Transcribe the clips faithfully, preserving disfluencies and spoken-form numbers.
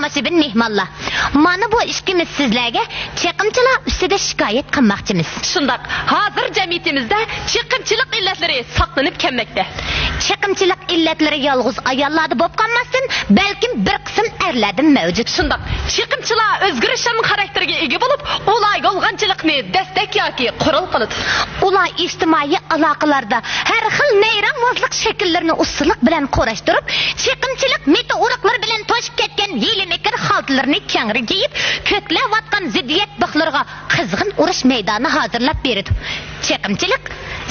تاماشىبىن مېھمانلار، مانا بۇ ئىككىمىز سىزلەرگە چېقىمچىلار ئۈستىدە شىكايەت قىلماقچىمىز. شۇنداق، ھازىر جەمئىيىتىمىزدە چېقىمچىلىق ئىللەتلىرى ساقلىنىپ كەلمەكتە. چېقىمچىلىق ئىللەتلىرى يالغۇز ئاياللاردا بولۇپ قالماستىن، بەلكىم بىر قىسىم ئەرلەردىمۇ مەۋجۇت. شۇنداق، چېقىمچىلار ئۆزگىرىشچان خاراكتېرگە ئىگە بولۇپ، ئۇلار يالغانچىلىقنى دەستەك ياكى قورال قىلىدۇ. ئۇلار ئىجتىمائىي ئالاقىلاردا ھەر خىل نەيرەڭۋازلىق شەكىللىرىنى ئۇستىلىق بىلەن قۇراشتۇرۇپ، چېقىمچىلىق مىتى-ئۇرۇقلىرى بىلەن توشۇپ كەتكەن ھىيلە-مىكىر خالتىلىرىنى كەڭرى يېيىپ، كۆكلەۋاتقان زىددىيەت بىخلىرىغا قىزغىن ئۇرۇش مەيدانى ھازىرلاپ بېرىدۇ. چېقىمچىلىق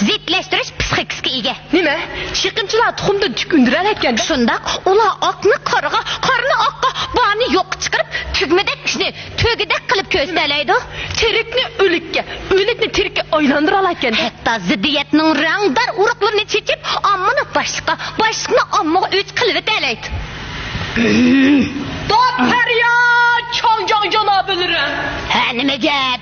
زىچلەشتۈرۈش پىسخىكىسىگە ئىگە. نېمە؟ چېقىمچىلار تۇخۇمدىن تۈك ئۈندۈرەلەيدىكەن-دە؟ شۇنداق، ئۇلار ئاقنى قارىغا، قارىنى ئاققا، بارنى يوققا چىقىرىپ، تۈگمىدەك ئىشنى تۆگىدەك قىلىپ كۆرسىتەلەيدۇ. تىرىكنى ئۆلۈككە، ئۆلۈكنى تىرىككە ئايلاندۇرالايدىكەن. ھەتتا زىددىيەتنىڭ رەڭدار ئۇرۇقلىرىنى چېچىپ، ئاممىنى باشلىققا، باشلىقنى ئاممىغا ئۆچ قىلىۋېتەلەيدۇ. داد پەرياد، چاڭجياڭ جانابلىرى! ھە، نېمە گەپ؟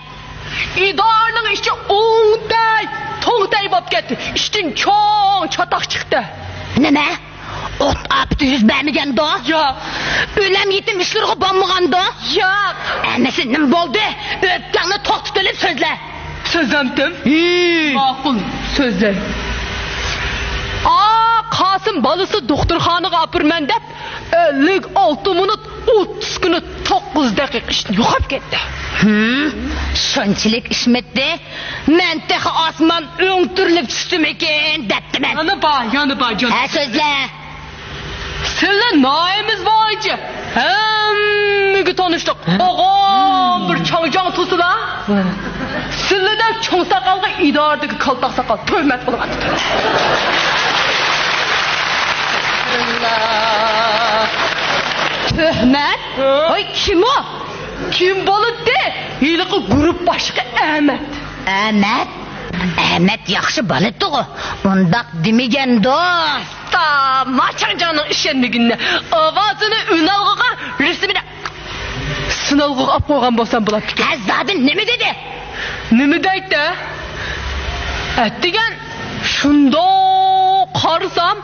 ئىدارىنىڭ ئىچى ئوڭتەي، توڭتەي بولۇپ كەتتى. ئىچتىن چوڭ چاتاق چىقتى. نېمە؟ ئوت ئاپىتى يۈز بەرمىگەندۇ؟ ياق. ئۆلەم يېتىم ئىشلىرىغا بارمىغاندۇ؟ ياق. ئەمىسە نېمە بولدى؟ ئۆپكەڭنى توختىتىۋېلىپ سۆزلە. سۆزلەمتىم. ھىم. ماقۇل، سۆزلەي. ئا، قاسىم بالىسى دوختۇرخانىغا ئاپىرىمەن دەپ، ئەللىك ئالتە مىنۇت ئوتتۇز كۈنى توققۇز دەقىقە ئىچىدە يوقاپ كەتتى. ھىم، شۇنچىلىك ئىشمىتتى؟ مەن تېخى ئاسمان ئۆڭتۈرۈلۈپ چۈشتىمىكىن دەپتىمەن. يەنە بار، يەنە بار، جان. ھە، سۆزلە. سىلى ناھىيىمىز بويىچە ھەممىگە تونۇشلۇق. ئوغۇم بىر چاڭجاڭ تۇرسىلا. سىلىدەك چوڭ ساقالغا ئىدارىدىكى كالتاق ساقال تۆھمەت قىلىۋاتىدۇ. تۆھمەت؟ ھە؟ ۋاي، كىم ئۇ؟ كىم بولىدۇ؟ ھېلىقى گۇرۇپپا باشلىقى ئەمەت. ئەمەت؟ ئەمەت ياخشى بالىدىغۇ. ئۇنداق دېمىگەندۇ. تا، ما چاڭجاڭنىڭ ئىشەنمىگىنىنى، ئاۋازىنى ئۈنئالغۇغا، رەسىمىنى سىنئالغۇغا ئاپ قويغان بولسام بولاتتىكەن. ھە، زادى نېمە دېدى؟ نېمە دەيتتى؟ ئەتىگەن شۇنداق قارىسام،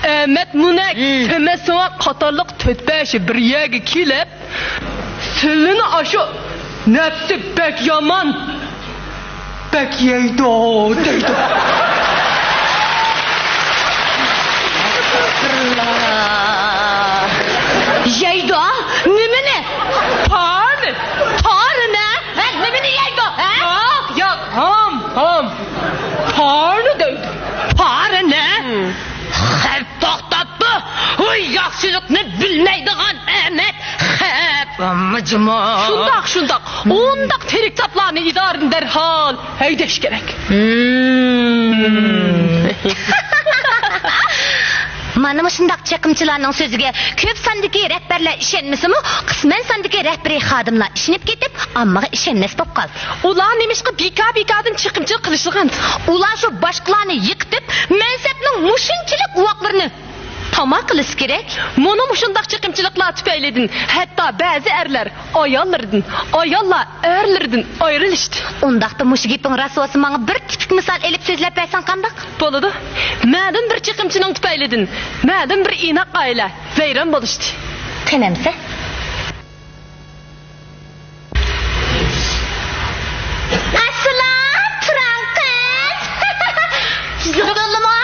ئەمەت مۇنەك، ھىم. سەمەت سۆڭەك قاتارلىق تۆت-بەشى بىر يەرگە كېلىپ، سىلىنى ئاشۇ نەپسى بەك يامان، بەك يەيدۇ دەيدۇ. يەيدۇ؟ نېمىنى؟ پارنى. پارنى؟ ھە، نېمىنى يەيدۇ، ھە؟ ياق، ياق، ھام، ھام. پارنى دەيدۇ. پارنى؟ ھىم. خەپ توختاپتۇ. ۋاي، ياخشىلىقنى بىلمەيدىغان ئەمەت. خەپ مىجمۇ. شۇنداق، شۇنداق. ئۇنداق تىرىك تاپلارنى ئىدارىدىن دەرھال ھەيدەش كېرەك. ھىم. مانا مۇشۇنداق چېقىمچىلارنىڭ سۆزىگە كۆپ ساندىكى رەھبەرلەر ئىشەنمىسىمۇ، قىسمەن ساندىكى رەھبىرىي خادىملار ئىشىنىپ كېتىپ، ئاممىغا ئىشەنمەس بولۇپ قالدى. ئۇلار نېمىشقا بىكار-بىكاردىن چېقىمچىلىق قىلىشىدىغان؟ ئۇلار شۇ باشقىلارنى يىقىتىپ، مەنسەپنىڭ مۇشۇنچىلىك بوۋاقلىرىنى تاما قىلىشى كېرەك. مانا مۇشۇنداق چېقىمچىلىقلار تۈپەيلىدىن ھەتتا بەزى ئەرلەر ئاياللىرىدىن، ئاياللار ئەرلىرىدىن ئايرىلىشتى. ئۇنداقتا مۇشۇ گېپىڭ راست بولسا، ماڭا بىر تىپىك مىسال ئېلىپ سۆزلەپ بەرسەڭ قانداق؟ بولىدۇ. مەلۇم بىر چېقىمچىنىڭ تۈپەيلىدىن مەلۇم بىر ئىناق ئائىلە ۋەيران بولۇشتى. قېنى ئەمسە؟ ئەسسالام، تۇرار قىز. زۇبدۇللىما؟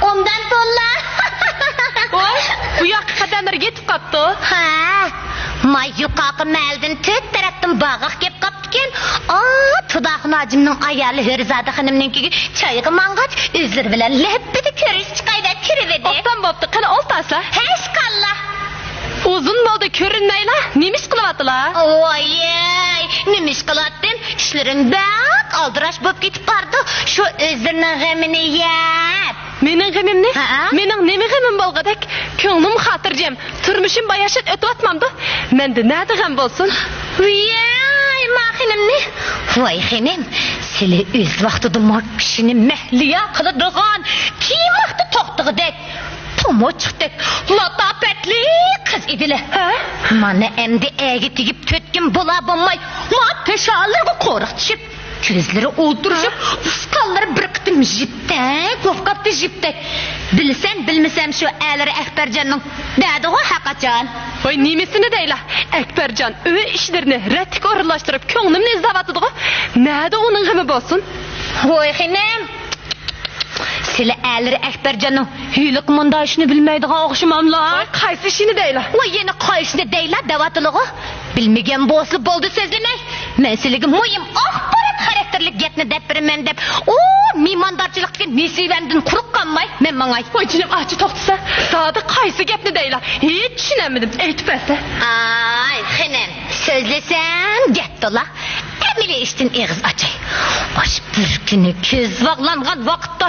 ئومدان توللا. ۋاي، بۇ ياققا قەدەملىرى يېتىپ قاپتۇ. ھە، ما يۇقارقى مەھەللىدىن تۆت تەرەپتىن بارغاق كېلىپ قاپتىكەن. ئا، تۇداخۇن ھاجىمنىڭ ئايالى ھۆرزادە خېنىمنىڭكىگە چايغا ماڭغاچ، ئۆزلىرى بىلەن لەپپىدە كۆرۈشۈپ چىقاي دەپ كىرىۋىدى. ئوبدان بوپتۇ، قېنى ئولتۇرسا. ھەشقاللا. ئۇزۇن بولدى كۆرۈنمەيلا، نېمە ئىش قىلىۋاتىلا؟ ۋايەي، نېمە ئىش قىلاتتىم؟ ئىشلىرىم بەك ئالدىراش بولۇپ كېتىپ بارىدۇ، شۇ ئۆزلىرىنىڭ غېمىنى يەپ. مېنىڭ غېمىمنى؟ ھەئە. مېنىڭ نېمە غېمىم بولغۇدەك؟ كۆڭلۈم خاتىرجەم، تۇرمۇشۇم باياشات ئۆتۈۋاتمامدۇ؟ مەندە نەدە غەم بولسۇن؟ ۋىيەي، ما خېنىمنى. ۋاي خېنىم، سىلى ئۆز ۋاقتىدا ما كىشىنى مەھلىيا قىلىدىغان، كېيىن ۋاقتى توختىغۇدەك، تومۇچۇقتەك لاتاپەتلىك قىز ئىدىلە. ھە؟ مانا ئەمدى ئەگە تېگىپ تۆت كۈن بولا بولماي، ما پېشانىلىرىغا قورۇق چۈشۈپ، كۆزلىرى ئولتۇرۇشۇپ، ئۇسقانلىرى بىر قېتىم يىپتەك بوپ قاپتۇ، يىپتەك. بىلسەم بىلمىسەم شۇ ئەلىرى ئەكبەرجاننىڭ دەدىغۇ ھەققاچان. ۋاي نېمىسىنى دەيلا، ئەكبەرجان ئۆي ئىشلىرىنى رەتلىك ئورۇنلاشتۇرۇپ كۆڭلۈمنى ئىزدەۋاتىدىغۇ. نەدە ئۇنىڭ غېمى بولسۇن؟ ۋاي خېنىم، سىلە ئەلىرى ئەكبەرجاننىڭ ھېلىقى مۇنداق ئىشنى بىلمەيدىغان ئوخشىماملا؟ ۋاي قايسى ئىشىنى دەيلا؟ ۋاي يەنە قايسىنى دەيلا دەۋاتىلىغۇ. بىلمىگەن بولسا بولدى سۆزلىمەي. مەن سىلىگە مۇھىم ئاخبارات خاراكتېرلىك گەپنى دەپ بېرىمەن دەپ، ئۇ مېھماندارچىلىقتىكى نېسىۋەمدىن قۇرۇق قالماي مەن ماڭاي. ۋاي جېنىم ئاچا توختىسە، زادى قايسى گەپنى دەيلا؟ ھېچ چۈشىنەلمىدىم، ئېيتىپ بەرسە. ئاي خېنىم، سۆزلىسەم گەپ تولا. ئەمەلىي ئىشتىن ئېغىز ئاچاي. ئاشۇ بىر كۈنى كۆز باغلانغان ۋاقىتتا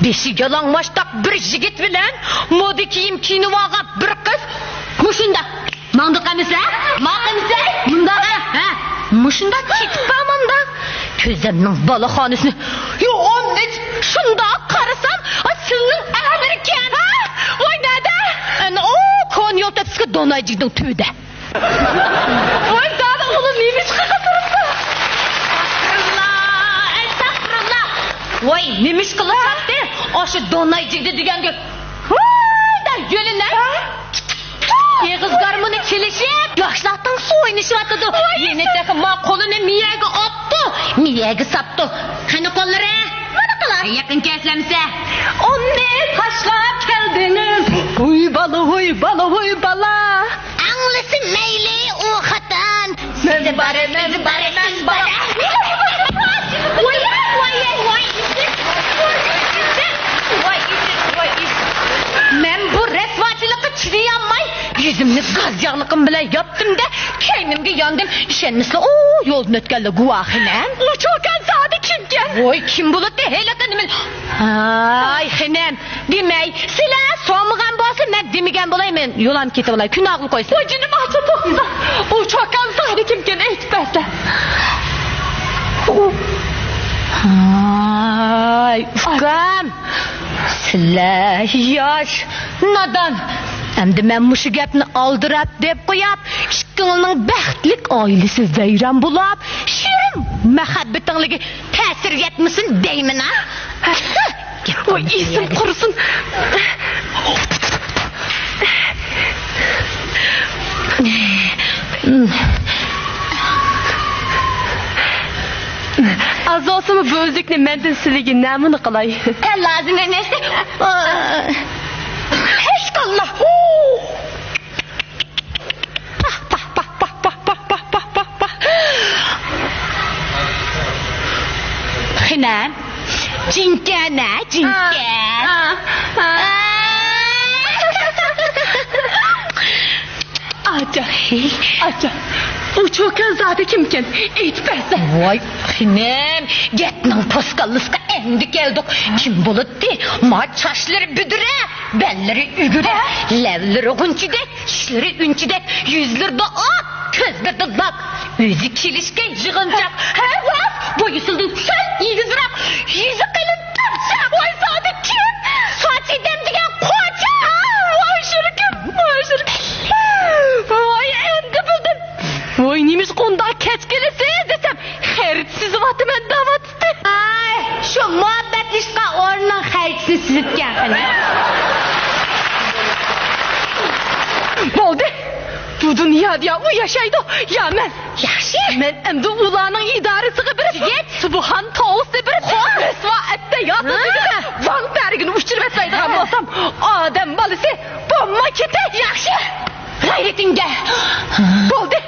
بېشى يالىڭاچ بىر يىگىت بىلەن مودا كىيىم كىيىنىۋالغان بىر قىز مۇشۇنداق ماڭدۇق ئەمىسە، ماڭ ئەمىسە، مۇنداق، ھە، مۇشۇنداق كېتىپ بارمامدا. كۆزۈمنىڭ بالاخانىسىنى يوغان شۇنداق قارىسام، ئا، سىلنىڭ ئەلىرىكەن. ھە؟ ۋاي، نەدە؟ ئەنە، ئۇ كونا يول تەپسىكى دونايجىگدىڭ تۈۋىدە. ۋاي، زادى ئۇنى نېمە ئىشقا قىلدۇرۇپتۇ؟ ئەستەغپۇرۇللا، ئەستەغپۇرۇللا. ۋاي، نېمە ئىش قىلىشاتتى؟ ئاشۇ دونايجىگدە دېگەنگە ۋاي دە يۆلىنە. ئېغىز گارمونى چېلىشىپ، ياشلار تەڭ ئوينىشىۋاتىدۇ. يەنە تېخى ما قولىنى مىيەگە ئاپتۇ، مىيەگە ساپتۇ. قېنى قوللىرى؟ مانا قىلا. يېقىن كەلسەمسە. ئۇنى تاشلاپ كەلدىڭىز. ھۇي بالا، ھۇي بالا، ھۇي بالا. ئاڭلىسا مەيلى ئۇ خاتان. مەن بارىمەن، بارىمەن، بارىمەن. ۋاي، ۋاي، ۋاي، ۋاي. ۋاي، ۋاي. مەن بۇ رەسۋاچىلىققا چىدىيالماي، يۈزۈمنى گاز ياغلىقىم بىلەن ياپتىم-دە، كەينىمگە ياندىم. ئىشەنمىسىلەر، ئۇ يولدىن ئۆتكەنلەر گۇۋاھ خېنىم. ئۇ چوكان زادى كىمكەن؟ ۋوي، كىم بولاتتى ھېلىقى نېمە؟ ھاي خېنىم، دېمەي، سىلەر سورىمىغان بولسا، مەن دېمىگەن بولاي، مەن يولام كېتىۋالاي، كۈن ئاغلىق قويسۇن. ۋوي جېنىم ئاچا توختىسا، ئۇ چوكان زادى كىمكەن، ئېيتىپ بەرسە. ھاي ئۇكام. سىلەر ياش، نادان. ئەمدى مەن مۇشۇ گەپنى ئالدىراپ دەپ قويۇپ، ئىككىڭلارنىڭ بەختلىك ئائىلىسى ۋەيران بولۇپ، شېرىن مەھەببىتىڭلارغا تەسىر يەتمىسۇن دەيمەن ھە. ۋاي، ئېسىم قۇرۇسۇن. ئاز بولسىمۇ بۇ ئۈزۈكنى مەندىن سىلىگە نەمۇنە قىلاي. ھە، لازىم ئەمەس. ھەشقاللا. پاھ، پاھ، پاھ. خېنىم، جىنكەن ھە، جىنكەن. ئاچا، ئاچا، ئۇ چوكان زادى كىمكەن؟ ئېيتىپ بەرسە. ۋاي خېنىم، گەپنىڭ پوسكاللىسىغا ئەمدى كەلدۇق. كىم بولاتتى؟ ما چاچلىرى بۈدرە، بەللىرى ئۈگرە، لەۋلىرى غۇنچىدەك، چىشلىرى ئۈنچىدەك، يۈزلىرىدە ئاق، كۆزلىرىدە لاك، ئۆزى كېلىشكە يىغىنچاق، ھە راست، بويى سىلدىن سەل ئېگىزراق، يۈزى قېلىن تۇرچاق. ۋاي زادى كىم؟ ساچى دەم دېگەن قوچاق. ۋاي شىركىم، ۋاي شىركىم. ۋاي ئەمدى بىلدىم. ۋاي نېمىشقا ئۇنداق كەچ كېلىسىز دېسەم، خەرىتە سىزىۋاتىمەن دەۋاتىدۇ. ئاي، شۇ مۇھەببەتلىشىدىغان ئورۇننىڭ خەرىتىسىنى سىزىپكەن قېنى. بولدى. بۇ دۇنيادا يا ئۇ ياشايدۇ، يا مەن. ياخشى. مەن ئەمدى ئۇلارنىڭ ئىدارىسىغا بېرىپ، سۇبھان تاۋۇسنى بېرىپ، رەسۋا ئەتتە ياتىدىغان ۋاڭ تەرىگىنى ئۇچۇرۇۋەتمەيدىغان بولسام، ئادەم بالىسى بولما كېتەي. ياخشى. غەيرىتىڭگە. بولدى.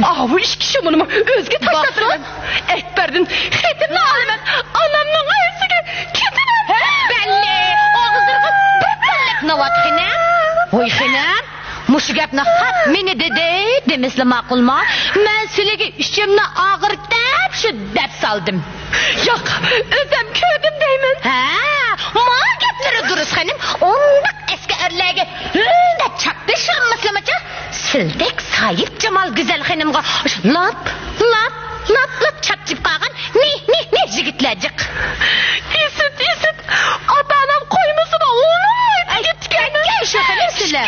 ئاۋۇ ئىككى شۇمۇرنىمۇ ئۆزىگە تاشلاپ بېرىمەن. ئەكبەردىن خېتىمنى ئالىمەن. ئانامنىڭ ئۆيىگە كېتىمەن. بەللى، ئاغزىغا بىر بەللەك ناۋات خېنىم. ۋوي خېنىم، مۇشۇ گەپنى خەق مېنى دېدى دېمىسىلا ماقۇلما؟ مەن سىلىگە ئىچىمنى ئاغرىتىپ شۇ دەپ سالدىم. ياق، ئۆزەم كۆردۈم دەيمەن. ھە، ما گەپلىرى دۇرۇس خېنىم. ئۇنداق ئەسكى ئەرلەرگە ھۆ دەپ چاپلىشالمىسىلىمىچۇ؟ سىلدەك ساھىبجامال گۈزەل خېنىمغا لاپ، لاپ، لاپ، لاپ چاپچىپ قالغان مىھ، مىھ، مىھ يىگىتلەر جىق. ئىسىت، ئىسىت، ئاتا-ئانام قويمىسىمۇ ئۇلۇغ ئۆتۈپ كەتكەن. شۇ خېنىم سىلەر.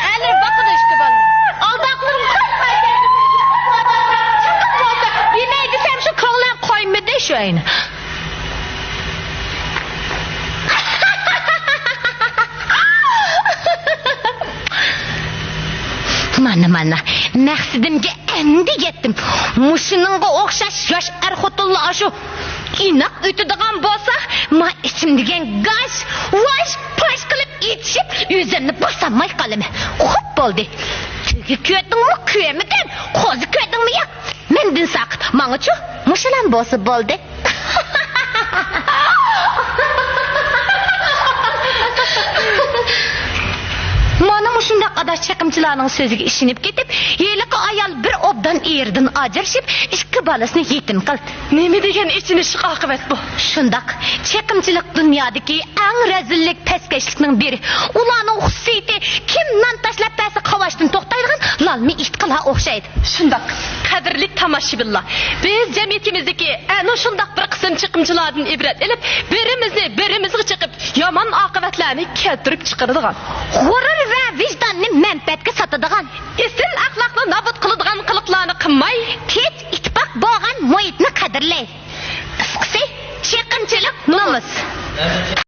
ئەنە باقىدۇ ئىككى بالىنى. ئالداقلىرىم قايتمايدۇ. يېمەي دېسەم شۇ كۆڭلۈم قويمىدى شۇ ئەينى. مانا، مانا، مەقسىتىمگە ئەمدى يەتتىم. مۇشۇنىڭغا ئوخشاش ياش ئەر-خوتۇنلار ئاشۇ ئىناق ئۆتىدىغان بولسا، ما ئىچىم دېگەن گاش، ۋاش، پاش قىلىپ ئېتىشىپ، ئۆزۈمنى باسالماي قالىمەن. خوپ بولدى. تۆگە كۆردۈڭمۇ، كۆرمىدىڭ، قوزا كۆردۈڭمۇ، ياق. مەندىن ساقىت، ماڭىچۇ، مۇشۇلام بولسا بولدى. مانا مۇشۇنداق ئاداش چېقىمچىلارنىڭ سۆزىگە ئىشىنىپ كېتىپ، ھېلىقى ئايال بىر ئوبدان ئېرىدىن ئاجرىشىپ، ئىككى بالىسىنى يېتىم قىلدى. نېمە دېگەن ئېچىنىشلىق ئاقىۋەت بۇ! شۇنداق، چېقىمچىلىق دۇنيادىكى ئەڭ رەزىللىك، پەسكەشلىكنىڭ بىرى. ئۇلارنىڭ خۇسۇسىيىتى، كىم نان تاشلاپ بەرسە قاۋاشتىن توختايدىغان لالما ئىتقىلار ئوخشايدۇ. شۇنداق، قەدىرلىك تاماشىبىنلار، بىز جەمئىيىتىمىزدىكى ئەنە شۇنداق بىر قىسىم چېقىمچىلاردىن ئىبرەت ئېلىپ، بىرىمىزنى بىرىمىزگە چېقىپ، يامان ئاقىۋەتلەرنى كەلتۈرۈپ چىقىرىدىغان، غۇرۇر ۋە ۋىجداننى مەنپەئەتكە ساتىدىغان، ئېسىل ئەخلاقنى نابۇت قىلىدىغان قىلىقلارنى قىلماي، تىنچ، ئىتتىپاق بولغان مۇھىتنى قەدىرلەي. قىسقىسى، چېقىمچىلىق نومۇس.